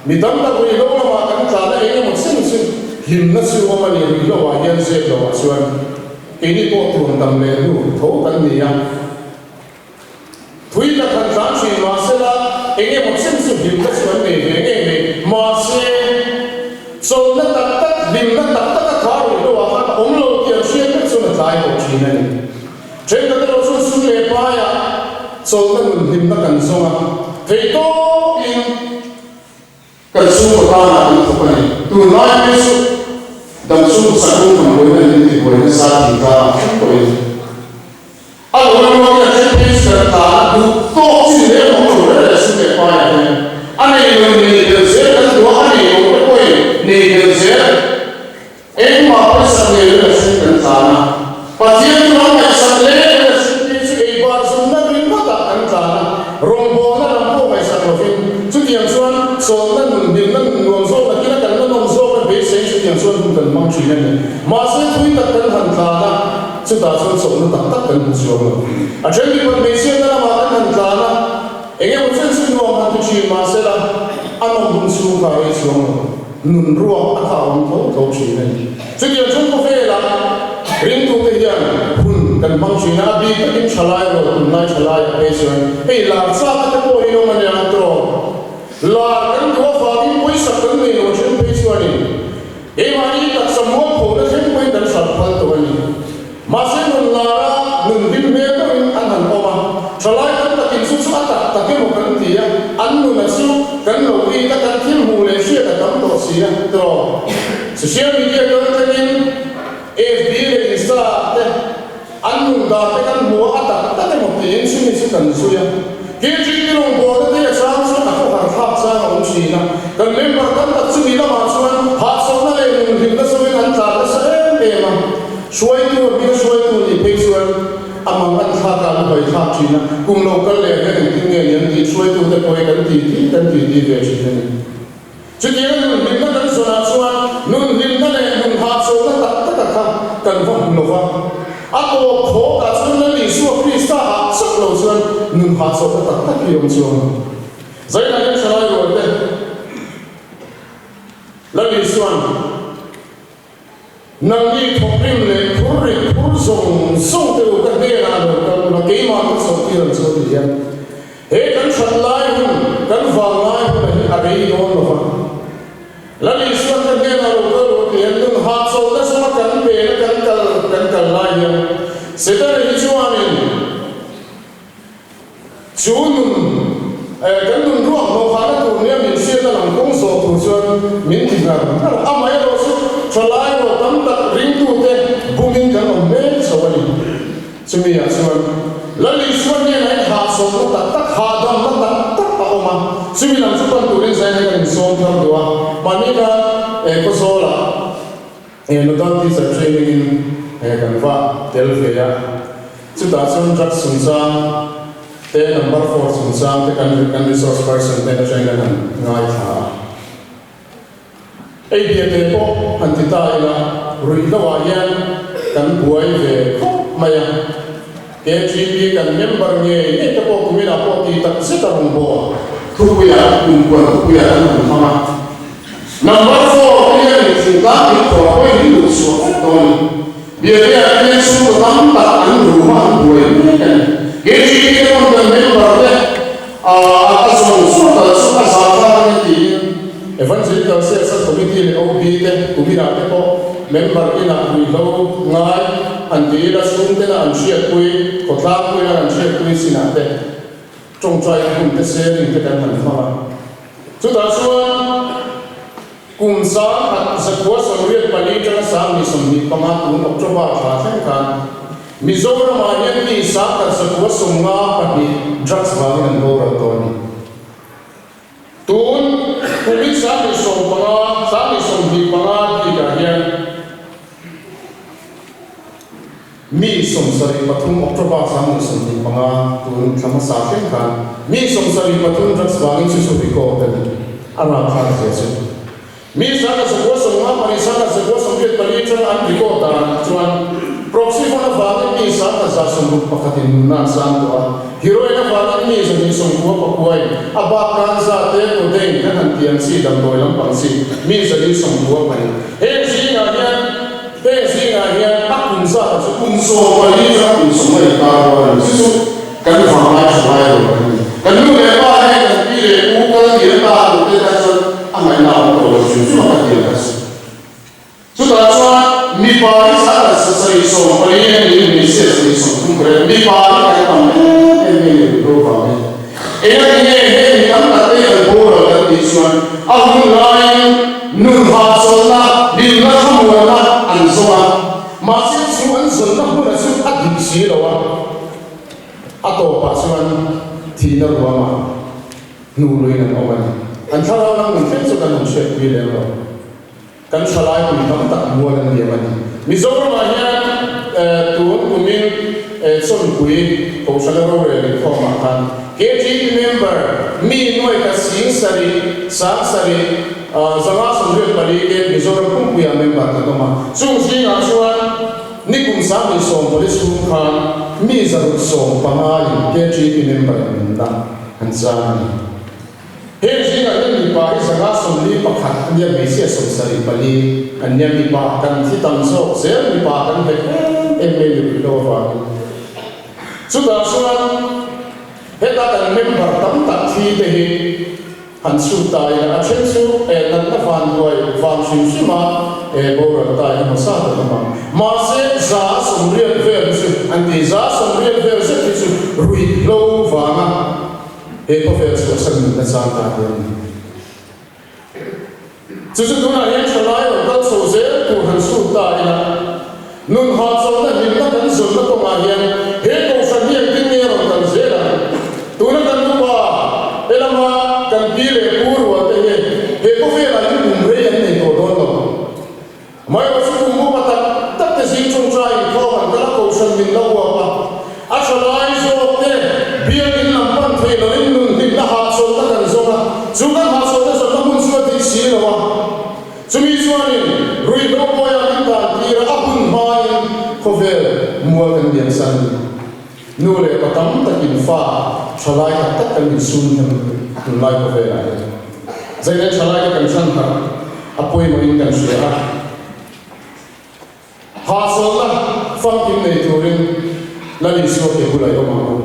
Mi tam tak ruihhlo lamah kan tlan a eng emaw chen chu hlimna chu awm a ni ruihhlo ah hian zep loh ah chuan keini pawh tuan dam leh hnu tho kan ni a. Thui tak han tlan thin mahsela eng emaw chen chu hlimna chu an nei ve ngei mai. Mahse, chawlhna tak tak, hlimna tak tak a kha rih loh ah khan a awm lo tih an hriat vek chuan a tlai tawh thin a ni. Thenkhat erawh chuan sum leh paiah chawlhna nun hlimna kan zawng a, theihtawpin Kan chhungkaw tanah kan thawk a ni. Tunlai phei chu dam chhungkaw sakung kan buaina min ti buai nasa thingtlangah thleng pawhin a lo ruangin a then phei chu kan tlan a duh tawk chin leh mawng lo reng reng sum leh paiah hian a nei lo nei belh zel kan duh a, a nei lo te pawhin nei belh zel. Engmah pawisa nei lo a hring kan tlan a, Pathian chu ram ngaihsak leh leh a hring phei chu ei bar zumna ringawtah kan tlan a, rawngbawlna lam pawh ngaihsak lovin chutiang chuan chawlhna nun hlimna nun nuam zawk nakin a kan la nawm zawk a beisei chutiang chuan hun kan hmang thin a ni. Mahse thui tak kan han tlan a, chutah chuan chawlhna tak tak kan hmu chuang lo. A then mipat hmeichhiatna lamah kan han tlan a, eng emaw chen chu nuam han ti thin mahsela a nawm hun chhung kha hi. Nun ruak a kha awm tho tho thin a ni. Chutiang chuan khawvelah ringtute hian hun kan hmang thin a, a bik takin thalai rual tunlai thalaiah phei chuan hei lar chak te pawh hi awm a nia tawh. Lar kan duh avangin pawisa kan nei lo then phei chuanin keimahni taksa mualphona thleng pawhin kan hralh phal tawh a ni. Mahse nun lara nun hlim hmel deuhin an han awm a, thalai tam takin chu chu a tak tak emaw kan ti a, an nuna chu kan lo it a, kan thil hmuh leh hriat a tam tawh si a, tiraw? Social media kal thlengin FB leh Insta ah te an nun dan te kan hmu a, a tak tak emaw tiin chumi chu kan zui a. Kg rawngbawl te a chang chuan a khawhar thlak chang a awm thin a, kan member tam tak chumi lamah chuan hahchawlhna leh nun hlimna zawin an tlan nasa em em a. Hruaitu a bia hruaitu nih phei chuan a mang an thlak a, an hawi thlak thin a, kum lo kal leh hian engtin nge ni an tih hruaitu te pawh hi kan ti ti kan ti ti ve thin a ni. Chutianga nun hlimna kan zawnah chuan nun hlimna leh nun hahchawlhna tak taka kha kan va hmu lo va, a tawp thawkah chuan Lal Isua Krista ah chauh lo chuan nun hahchawlhna tak tak hi awm chuang a ni. Zainah hian thalai rualte Lal Isua'n Nangni thawkrim leh phur rit phur zawng zawng te u ka hnenah lo kal ula keimah ka chawhtir ang chu a ti hian he kan that lai hun kan vang lai hunah hi a rei dawn lo va. Lal Isuan ka hnenah lo kal u a ti hian nun hahchawlhna zawnga kan pena kan kal kan kal lai hian Setana hi chuanin Chu nun, kan nun ruak hlawhkhahna tur nia min hriatna lam kawng zawh tur chuan min ti ngar ngar a. Amaherawh chu thalai rual tam tak ringtute bumin kan awm mek chho a ni. Chumi ah chuan Lal Isua hnenah hian hahchawlhna tak tak, hahdamna tak tak a awm a. Chumi lam chu pan turin Zaina kan insawm thar duh a. Mahni khan Khawzawlah Nodal teacher training in kan va tel ve a, chutah chuan drugs chungchang te, number four chungchang te kan kan resource person hnen atangin an han ngaithla a. Ei bia te pawh han ti ta ila, ruihhlo ah hian kan buai ve khawp mai a, KGB kan member ngei ngei te pawh kuminah pawh ti tak zet a rawn bawl. Thupuiah kumkuan thupuiah an han hmang a. Number 4 te hian in thingtlang in khuar pawhin in duh chhuah vek dawn a ni. Biate ah hian chhungkaw tam tak an rum a an buai mek a ni. KGB te pawn kan member te a zawng zawng kal chu a zah thlak a ni tiin Evangelical Siasat Committee leh OB te kuminah te pawh member inah ruihhlo ngai an ti ila chhungtena an hriatpui khawtlangpuia an hriatpui chinah te tawngtai hun te sharing te kan han hmang a. Chutah chuan kum 1984 tanga 2025 tun October thla thleng khan Mizoramah hian mi 1152 drugs vangin an boral tawh a ni. Tun kumin 2015, 2025 bikah hian Mi 73 October 2025 tun thla hmasa thleng khan mi 73 drugs vangin chu chu record a ni. A rapthlak zia chu. Mi 1954 1984 atanga an record danah chuan proxy phone avangin mi 1161 in nunna an sang tawh a, heroin avangin mi 299 in a bak kanza te codeine kan han ti ang chi damdawi lampang chi mi 194. Heng zingah hian Heng zingah hian a kum zat chu kum 14 atanga kum 20 inkar rual a ni. Chu chu kan vanglai tha lai lo kan ni. Kan nu leh pa hian kan pi leh pu kal diam ta a duh te tan chuan a ngaihna a awm tawh lo hrim hrim a ka ti ang ka chu. Chutah chuan mipa hi 174 a niin hmeichhia 130 mipa hi kan tam em em nge ni ruihhlo vangin. Engati nge heng mi tam tak te kan boral kan tih chuan a hun laiin nun hahchawlhna, hlimna, thlamuanna an zawng a, mahse chu an zawnna hmuna chu a dik si lo a, a tawpah chuan thihna ruamah hnu luiin an awm a ni. An thlarau lam nun thleng chu kan han hriatpui lem lo. Kan thalai pui tam tak mual an liam a ni. Mizoramah hian tun kumin Chawnpui Kohhrana rorel inkhawmah khan KTP member mi nuai ka sing sarih, sang sarih, 584 te Mizoram pumpuiah member kan awm a. Chung zingah chuan nikum 20 pali chhung khan mi 115 in KTP member in nunna an chang a ni. Heng zingah hian mipa hi 141 a nia, hmeichhia 74 an nia. Mipa kan thi tam zawk zel, mipa kan hek em em mai ni rih lo avangin. Chutah chuan heta kan member tam tak thi te hi han chhut ta ila, a then chu eh natna vanduai vang hrim hrim a eh boral ta emaw sa tak awm ang. Mahse 180 vel hi chu an ti, 180 vel zet hi chu ruihhlo vanga He khawvel chhuahsan nunna chang ta hi a ni. Chu chu tunah hian thalai rawn kal chho zel tur han chhut ta ila, nun hahchawlhna hlimna kan zawnna kawngah hian he kohhran hi engtin nge a rawn kal zel ang? Tuna kan upa he lama kan pi leh pu rual te hi he khawvelah hian kum rei an nei tawh dawn lo. Amaherawh chu kum upa tak tak te zing chungchai inkhawm an kal a, kohhran min la uap a, a tha lai zawk te biakinn lam pan thei loin nun hlimna hahchawlhna kan zawng a, chu kan hahchawlhna zawnna hmun chu a dik si lo a, chumi chuanin ruihhlo pawia min tan tir a, a hun hmain khawvel mual kan lian san a ni. Nu leh pa tam takin fa tha lai tak tak kan insum hnem tunlai khawvelah hian. Zaina tha lai te kan hran harh a pawimawhin kan hria a. Hahchawlhna famkim nei turin Lal Isua ke bulah i awm ang u.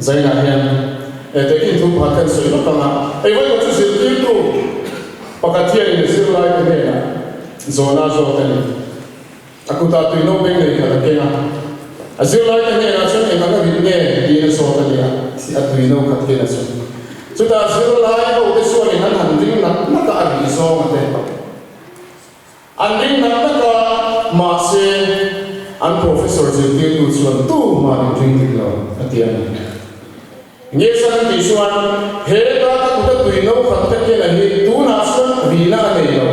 Zainah hian e tekin thu pakhat kan sawi lawk ang a, hei vawi khat chu zirtirtu pakhat hianin zirlaite hnenah zawhna a zawt a ni. A kutah tui no beng nei khat a keng a, a zirlaite hnenah chuan eng anga rit nge tiin a zawt a ni a, a tui no khat hian a chhun. Chutah zirlai hote chuanin an han ring nak nak a, a rih zawng a te. An ring nak nak a, mahse an professor zirtirtu chuan tumah in ring dik lo a ti a ni. Nge san an tih chuan he ta ka kuta tui no khat ka kena hi tunah chuan rihna a nei lo,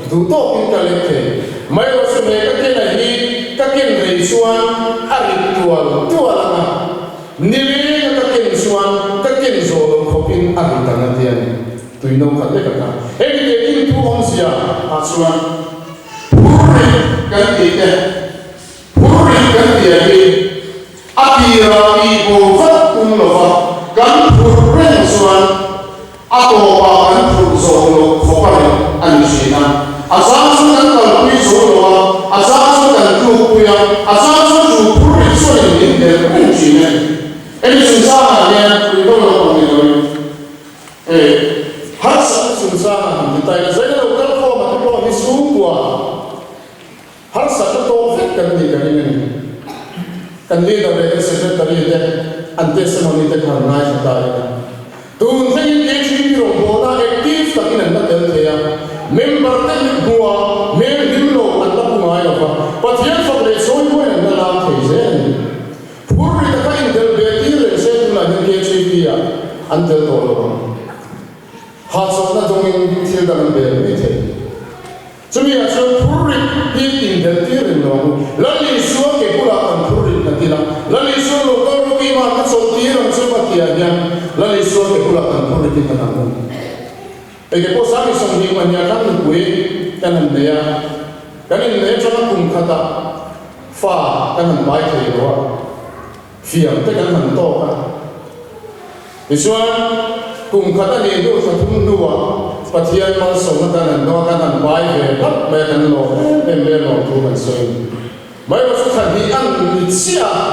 duh tawkin ka lek thei. Mai erawh chu he ka kena hi ka ken rei chuan a rit tual tual ang a, nilenga ka ken chuan ka ken zawh loh khawpin a rit ang a ti a ni. Tui no khat lek a kha. Hemi tehkin thu awmzia ah chuan phur rit kan tih te, Phur rit kan tih hi a tirah mi bo vat tum lova kan phur reng chuan a tawpah kan phurh zawh loh khawp a rit a ni thin a. A chang chu kan kalpui zo lo a, a chang chu kan tlukpui a, a chang chu chu phur rit chuanin min delh reng thin e. Hemi chungchangah hian ruihhlo lo ang ni loin e harsatna chungchangah han ti ta ila, zaina lo kal khawm a te pawh hi chhungkua Harsatna tawk vek kan nih ka ring a ni. Kan leader leh kan secretary te an testimony te kha han ngaithla ta ila. Tun thlengin KHP rawngbawlna active takin an la tel thei a, member te hmuah hmel hlim lo an la pu ngai lova, Pathian fak leh sawi pawhin an la lam thei zel a ni. Phur ri taka intel ve tir reng se tunah hian KHP ah an tel tawh lo ang. Hahchawlhna dawngin thil dang an bel mai thei. Chumi ah chuan phur rit hi indelh tir reng lo ang u. Lal Isua ke bulah kan phur rit nghat ila, Lal Isua lo kal rawh keimah ka chawlh tir ang chu a ti ah hian Lal Isua ke bulah kan phur rit hi nghat ang u. Enge pawh Sami 22 khan nupui kan han nei a, kan inneih atanga kum khatah fa kan han pai thei lo a, fiam te kan han tawk a. Tichuan, kum khat a nih hnu thla thum hnuah Pathian malsawmna kan han dawn a, kan han pai ve hlauh mai a, kan lawm em em mai a, lawmthu kan sawi a ni. Mai erawh chu thla hnih an ni chiah a,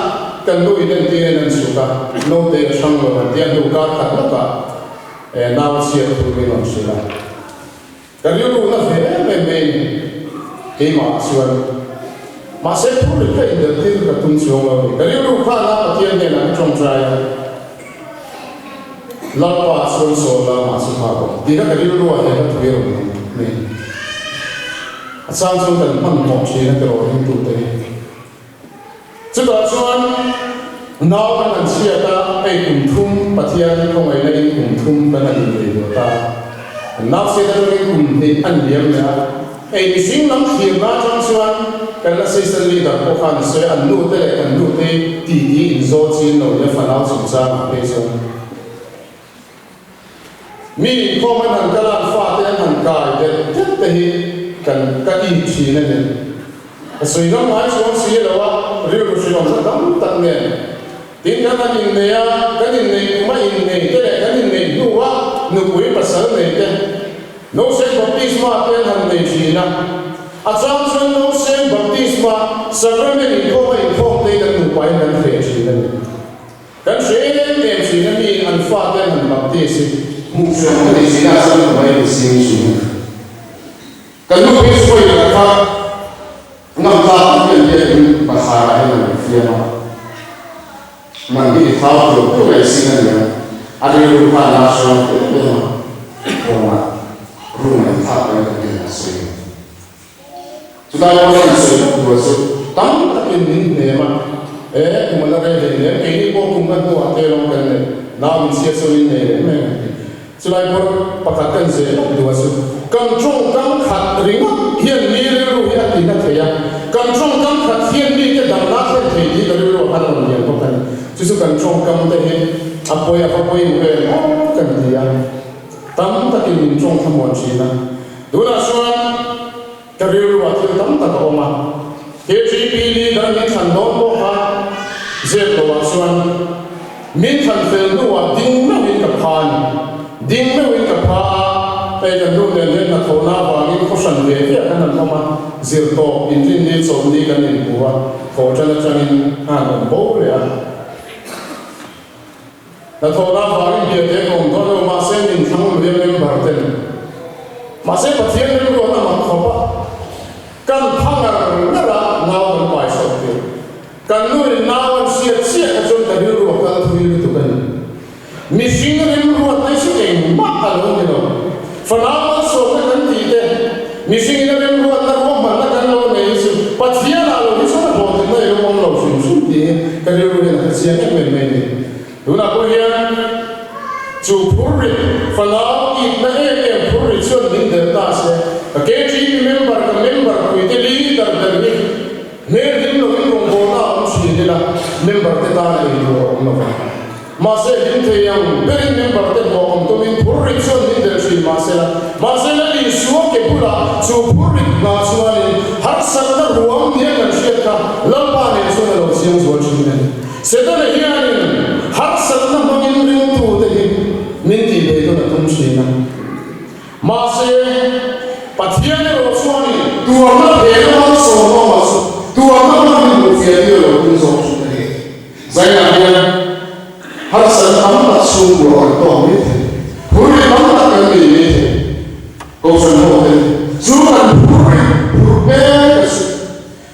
kan nu in entir in an chhuk a, naute a hrang lo an ti a, hnu kar khat lawkah nau chhiat thu min rawn hrilh a. Ka rilru na ve em em mai a ni keimah ah chuan. Mahse phur rit ka indelh tir ka tum chuang lo a ni. Ka rilru khan a Pathian hnenah ka tawngtai a, Lalpa chuan sawl la mah chu nghak awm tih kha ka rilru ah hian ka tui a rawn lang mai a ni. A chang chuan kan hmanhmawh thin a tiraw ringtute hi. Chutah chuan nau kan han chhiat a, hei kum thum Pathian khawngaihna in kum thum kan han inlei duh ta. An nau chhiat atangin kum hnih an liam leh a, hei mihring lam thlirna atang chuan kan assistant leader pawh khan a sawi a, an nu te leh kan nu te titi inzaw chin lo nia fanau chungchangah phei chuan. Mi inkhawm an han kal a, an fate an han kai det det te hi kan ka in thin a ni. Ka sawi ngam ngai chuang si lo a, rilru hrilhawmna tam tak nen. Tin, kan han innei a, kan inneih kum a innei te leh kan inneih hnu hnua nupui pasal nei te Nausen baptisma te an han nei thin a. A chang chuan nausen baptisma sacrament inkhawm a inkhawm te kan nupa in kan hreh thin a ni. Kan hre em em thin a mi an fate an han baptis hi. Hmuh hriam ka nei thin a, chuan ka mai insiam thin a ni. Kan nu phei chu vawi khat kha ngam tlak tak hian biakin bathlarah hian a lo fiam a. Nang hi i thau tur tur mai sin a nia, a rilru kha a la hrang em em a, kawngah room a inthlak mai ka hnenah a sawi a. Chulai pawh hian sawi tak tur chu tam takin min hnem a, e kum a la rei hlei hle, keini pawh kum nga hnuah te lawng kan nei, nau min chhiat chuan in nei leh mai ang ti. Chulai pawh pakhat kan zeh lawk duh a chu kan tawngkam khat ringawt hian mi rilru hi a ti na thei a, kan tawngkam khat hian mite damna a thlen thei tih ka rilru a khan rawn lian bawk a ni. Chu chu kan tawngkam te hi a pawi a va pawi mu em aw kan ti a, tam takin min tawng thlamuan thin a. Tunah chuan ka rilru ah thil tam tak a awm a, KGP leader min thlan dawn pawh kha zep lo ah chuan min thlan fel hnu ah ding meuhin ka pha a ni. Ding meuhin ka pha a, hei kan nu nen hian hnathawhna avangin khaw hran ve ve ah khan an awm a, zirtawp inrinni chawlhni kan inhmu a, thawhṭan aṭangin a han awm bo leh a. Hnathawhna avangin bia te ka awm dawn lo, mahse min thlang lui a member ten. Mahse Pathian rilru an amak khawp a, kan pha ngar ngar a, nau kan pai sawt tir. Kan nu in nau an hriat chiah kha chuan ka rilru a kal thui lutuk a ni. Mihring rilruat mai chu engmah a lo ni lo. Fanau malsawmna kan tih te, mihring in a rilruatna ruahmanna kan lo nei hi chu Pathian ah lo hi chuan a hlawhtlinna i lo awm lo hrim hrim tiin ka rilru hian a hre chiang em em mai a ni. Tunah pawh hian chu phurrit, fanau itna em em phurrit chuan min delh ta se, ka KTP member, ka member puite leader ber hi hmel hlim loin rawngbawlna a awm thin ila, member te tan a intur a awm lo va. Mahse hlim thei ang berin member te hlawh awm tumin phurrit chuan min belh thin mahsela, mahse Lal Isua ke bulah chu phurrit hna chuanin harsatna ruang nia kan hriat kha Lalpa nen chuan a lo chiang zual thin a ni. Setana hianin harsatna hmangin ringtute hi min tihbei dawn a tum thin a. Mahse, Pathian erawh chuanin tuarna phena malsawm awmah chu tuarna hmangin hmuhfiah tir a lo tum zawk thin a ni. Zainah hian harsatna tam tak chhungkua kan tawk mai thei, phurrit tam tak kan nei mai thei. Kohhran ho te chu kan phurrit phur mek a chu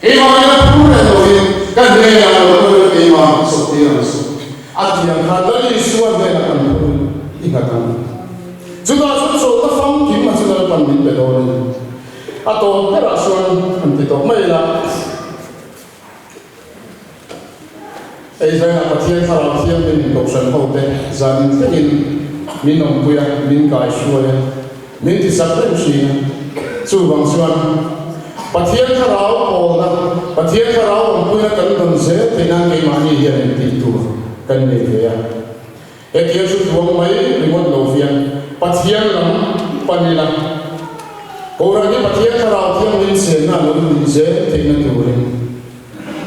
keimah ina phur reng lovin ka hnenah lo kal ila keimah sawt tir ang chu. A ti ang khan Lal Isua hnenah kan phur i nghat ang. Chutah chuan chawlhna famkim a chu Lalpan min pe dawn a ni. A tawp berah chuan an ti tawh mai ila. Hei zainah Pathian Thlarau Thianghlim in Kohhran hote zanin thlengin min awmpui a, min kaihruai a, min tisak reng thin a. Chuvang chuan Pathian Thlarau pawlna, Pathian Thlarau awmpuina kan dawn zel theih nan keimahni hian engtih tur kan nei ve a. Hetia chu tuang mai ringawt lo hian Pathian lam pan ila, Kohhran hi Pathian Thlarau Thianghlim chenna a lo nih zel theihna turin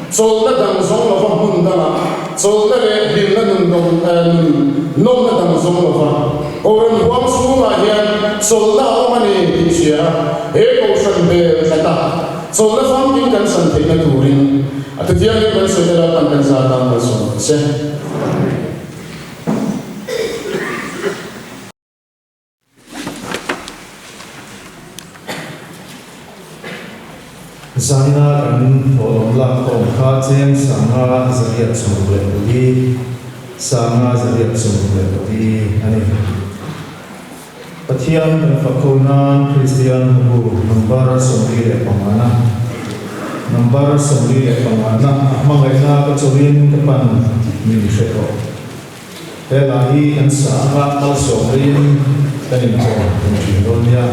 chawlhna dang zawng lova hmun dangah chawlhna leh hlimna nun nun nawmna dang zawng lova Kohhran huang chhungah hian chawlhna a awm a ni tih hria a, he Kohhran bel tlata chawlhna famkim kan chan theihna turin a Thuthianghlim kan sawi te Lalpan kan zat a malsawm ang che. Zaina kan thawhlawm lak khawm kha cheng 564, 564 a ni. Pathian kan fak ho nan Kristian hlabu number 45 na, number 45 na a hmangaihna ka chawin ka pan min hre tawh. He hla hi kan sa anga malsawm leiin kan inkhawm tum thin dawn nia.